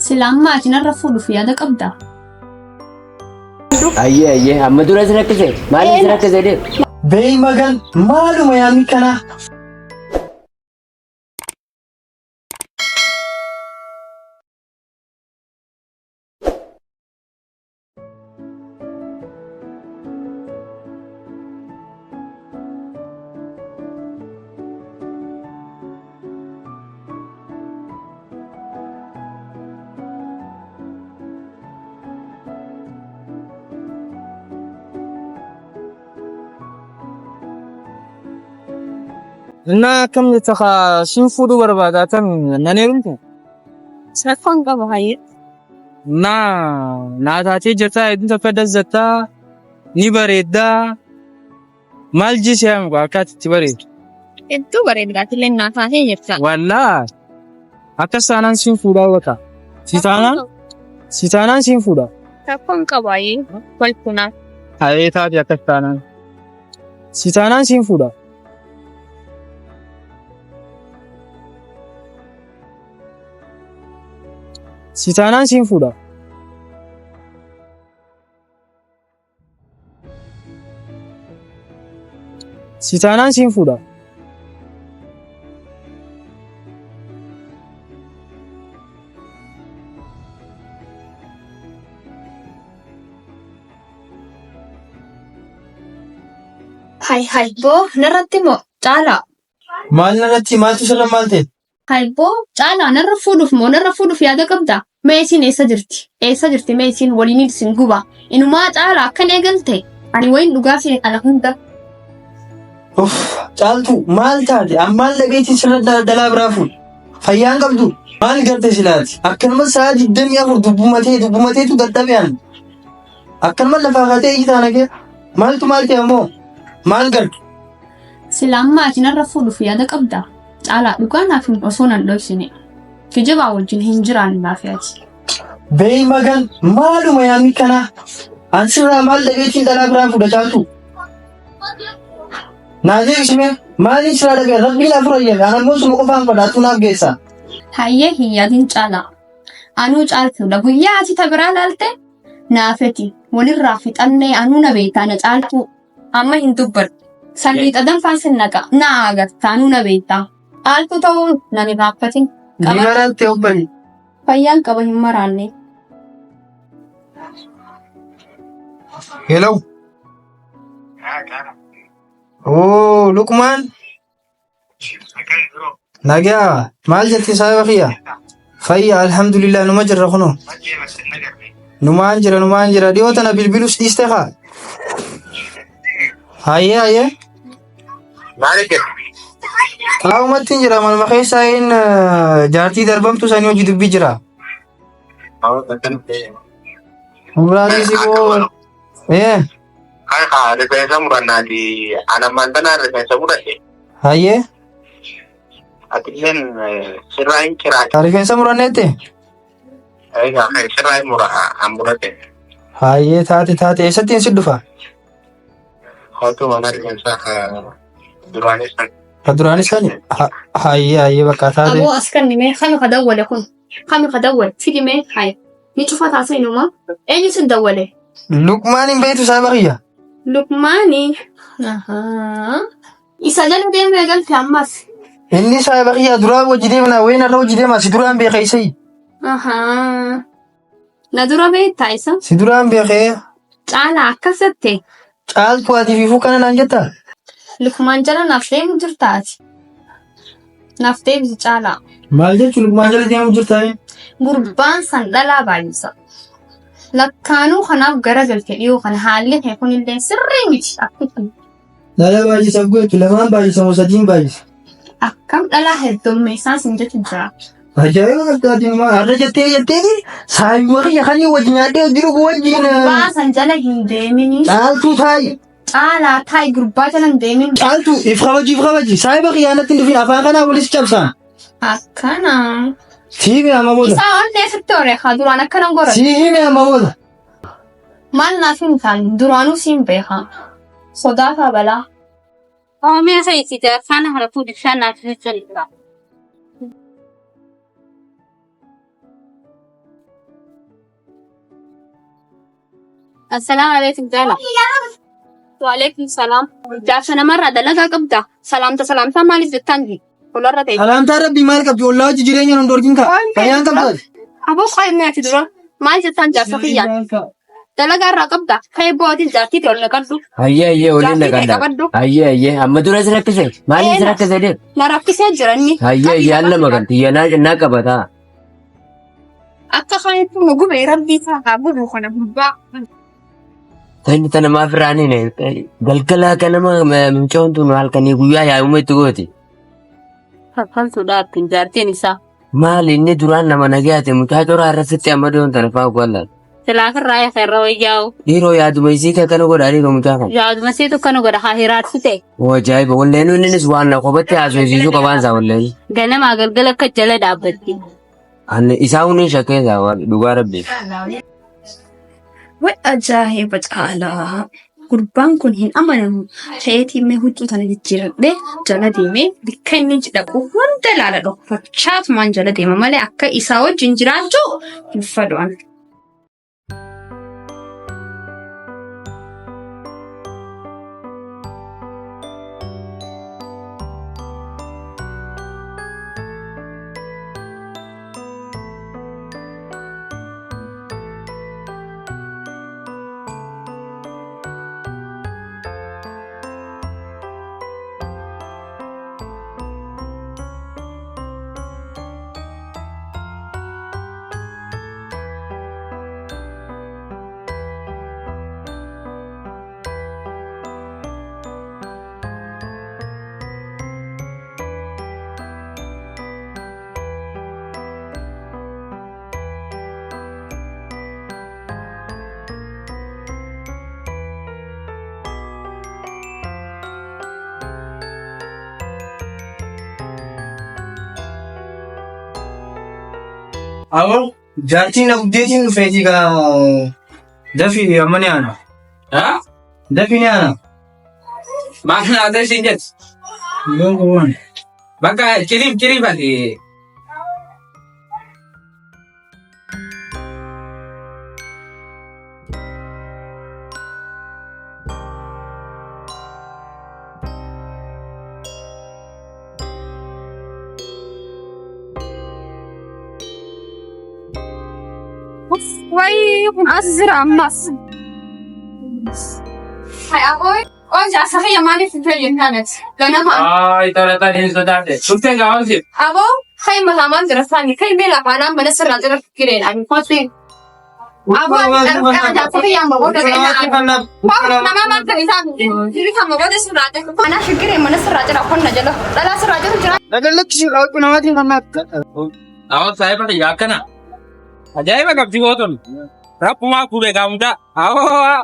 Sila amma ati narra fuudhuuf yaada qabdaa? Ayyee ayyee amma dura si rakkise maaliif si rakkise deem. Beey magan maaluma yaadni kanaa? Innaa akkam jetta kaa siin fuudhuu barbaada akkam nan heerumtu? Rakkoon qaba hayyee. Naa naa taatee jirtaa hedduu takka dazzattaa ni bareeddaa maal jisee hamu akka ati itti bareeddu. Hedduu bareedda atillee naa taatee jirta. Wallaa akkas taanaan siin fuudhaa bakka. Si taanaan si taanaan siin fuudha. Rakkoon qaba hayyee. Walfunaa. Hayee taate akkas taanaan. Si taanaan siin fuudha. Si taanaan siin fuudha. Si taanaan siin fuudha. Hay hay boo narratti moo caalaa. Maal narratti maaltu sirra maal ta'e? Hayibboo caalaa narra fuudhuuf moo narra fuudhuuf yaada qabda? Mee isiin eessa jirti? Eessa jirti mee isiin waliin isin guba? Inumaa caalaa akkan eegalte ani wayin dhugaa fi ala hunda. Uff caaltu maal taate ammaan dhageetiin sirra dalaa biraa fuudhe. Fayyaan qabdu maal garte silaati? Akkanuma sa'a 24 dubbumatee dubbumateetu dadhabe an. Akkanuma lafaa kaatee iyyitaa nagee maaltu maal ta'e ammoo maal garte? Sila amma ati narra fuudhuuf yaada qabda? Caalaa dhugaa naaf hin osoo nan dhoksine. Kijibaa wajjin hin jiraanne naaf ati. Beey magan maaluma yaadni kanaa? An sirraa maal dhageettiin dhalaa biraan fuudha caaltu? Naa deebisime maaliin sirraa dhagee rabbiin afur ayyame an ammoo suma qofaan fadha atuu naaf geessa. Hayyee hin yaadin caalaa. Anuu caaltuudha. Guyyaa ati ta biraa laalte naafeti. Walirraa fixannee anuu na beektaa na caaltuu. Amma hin dubbadhu. Salliixa danfaan sin naqa. Na agarta anuu na beektaa. Caaltuu ta'uu nan irraanfatin. Ni Qaba. maraatte obbali. Fayyaan qaba hin maraanne. Hello. Oo Luqmaan. Nagaa maal jetti saahiba kiyya? Fayya alhamdulillah numa jirra kunoo. Numaan jira numaan jira dhiyoo tana bilbilus dhiiste kaa. Hayyee hayyee. Qaamumatti hin jira manuma keessaa hin jaartii darbamtu sanii hojii dubbii jira. Umraatii si boo. Ee Rifeensa murannaati. Ana ammaan tanaa rifeensa muradhe. Hayyee. Atilleen sirraa hin ciraa. Rifeensa muranneetti? Sirraa hin mura an muradhe. Hayyee taate taate eessatti hin si dhufa? Hootu mana rifeensaa duraanis kan. Ka duraanis kan hayyee hayyee bakka taate. Aboo as kanni mee kami ka dawwale kun kami ka dawwale fidi mee hayi ni cufa taasa inuma eenyu sin dawwale. Luqmaan hin beektu saahiba kiyya. Luqmaani. Ahaa. Isa jala deemuu eegalte ammas. Inni saahiba kiyya duraa hojii deemna wayin irra hojii deema si duraan beeka isai. Ahaa. Na dura beektaa isa? Si duraan beekee. Caalaa akkas jette. Caaltuu ati fiifuu kana naan jettaa? Luqmaan jala naaf deemu jirta ati. Naaf deebisi caalaa. Maal jechuun luqmaan jala deemu jirta? Gurbaan san dhalaa baay'isa. Lakkaanuu kanaaf gara galte dhiyoo kana haalli kee kunillee sirrii miti. Akkuma Dhala baay'isa jechuun lamaan baay'isa moo sadiin baay'isa? Akkam dhalaa heddummeessaan sin jechu jira. Ajaa'iba qabdaati maa har'a jettee jetteeti saayuma kiyya kan wajjin nyaadhee hojii dhugu wajjin. Gurbaa san jala hin deemini. Caaltuu taa'i. Caalaa taa'i gurbaa jala hin deemin. Caaltuu if kabaji if kabaji saayiba kiyyaa natti hin dhufin afaan kanaa walis cabsaan. Akkana. Sii hime amma booda. Isaa onnee sitti hore haa duraan akkana godhan. Sii hime amma booda. Maal naaf hin taane duraanuu siin beeka. Sodaataa balaa. Oomishni keeti jaarsaana kana fuudhi bishaan naaf jira. Assalaamu alaikum jaala. Waalaikum salaam. Jaarsa namarraa dalagaa qabda. Salaamta salaamtaa maaliif jettaan olarra ta'e. Salaamtaa rabbii maal qabdi? Ollaa hojii jireenya nu dorgin kaa. Fayyaan qabdu. Aboo qaayimni ati dura maal jettaan jaarsa kiyyaan? Dalagaa irraa qabda. Ka'ee bu'aatiin jaartii ta'e ol naqadhu. Hayyee hayyee waliin Jaartii ta'e naqadha. qabadhu. Hayyee hayyee amma dura si rakkise maaliif si rakkise deem? Na rakkisee jira inni. Hayyee hayyee allama kan xiyya naa qabata. Akka kaanitti nu gube rabbii isaa haa gubu kana gubbaa. Tani tana maaf irraa galgala akka nama mucoon tun halkanii guyyaa yaa'uma itti gooti. Falfaltuudha akkin jaartiin isaa. Maali inni duraan nama nagaate mucaa coraa irratti amma doon tana fa'aa gwallaan. Silaafirraa efa irra wayyaa'u. Dhiiroo yaaduma isii kan kana godha dhiiroo mucaa kana. Yaaduma seetu akkana godha haa hiraarsu ta'e. Oo ajaa'iba walleenuu innis waan na kophatti haasofsiisuu qabaan isaa walleen. Ganamaa galgala akka jala dhaabbatti. Ani isaa hundi shakkee isaa waan dhugaa rabbi. Way ajaa'iba caalaa. Gurbaan kun hin amanamu. Ta'eetii mee huccuu tana jijjiiradhee jala deemee bikka inni dhaqu hunda ilaala dhokfachaatumaan jala deema malee akka isaa wajjin jiraachuu hin fedhu ani. Awoo jaartiin na guddeetiin dhufeetii kaa dafii amma ni aana. Haa? Dafii ni aana. Maal naatee siin jettu? Yoo qabuun. Bakka ciriif ciriif ati. Way kun as jira ammas. Hai aboo qoy jaarsa kiyya maaliif hin fayyadamne ganama. Ay, tara tara hin sodaate. Dhuftee gaafamsi. Aboo kai mataa maal jira saani kai mee lafaanaan mana sirraa jira fikireen ani kooti. Aboo jaarsa kiyya amma booda ga'ina. Nama maal ta'e isaan jiri kan booda sirraa jira. Mana fikireen mana sirraa jira qonna jala dhalaa sirraa jiru jira. Lagalakki raawwatu namaatiin kan naaf. Awwa saayiba kiyya akkana. Ajaa'iba qabdi gooton. Rabbumaa kubee gaafumtaa. Awwa.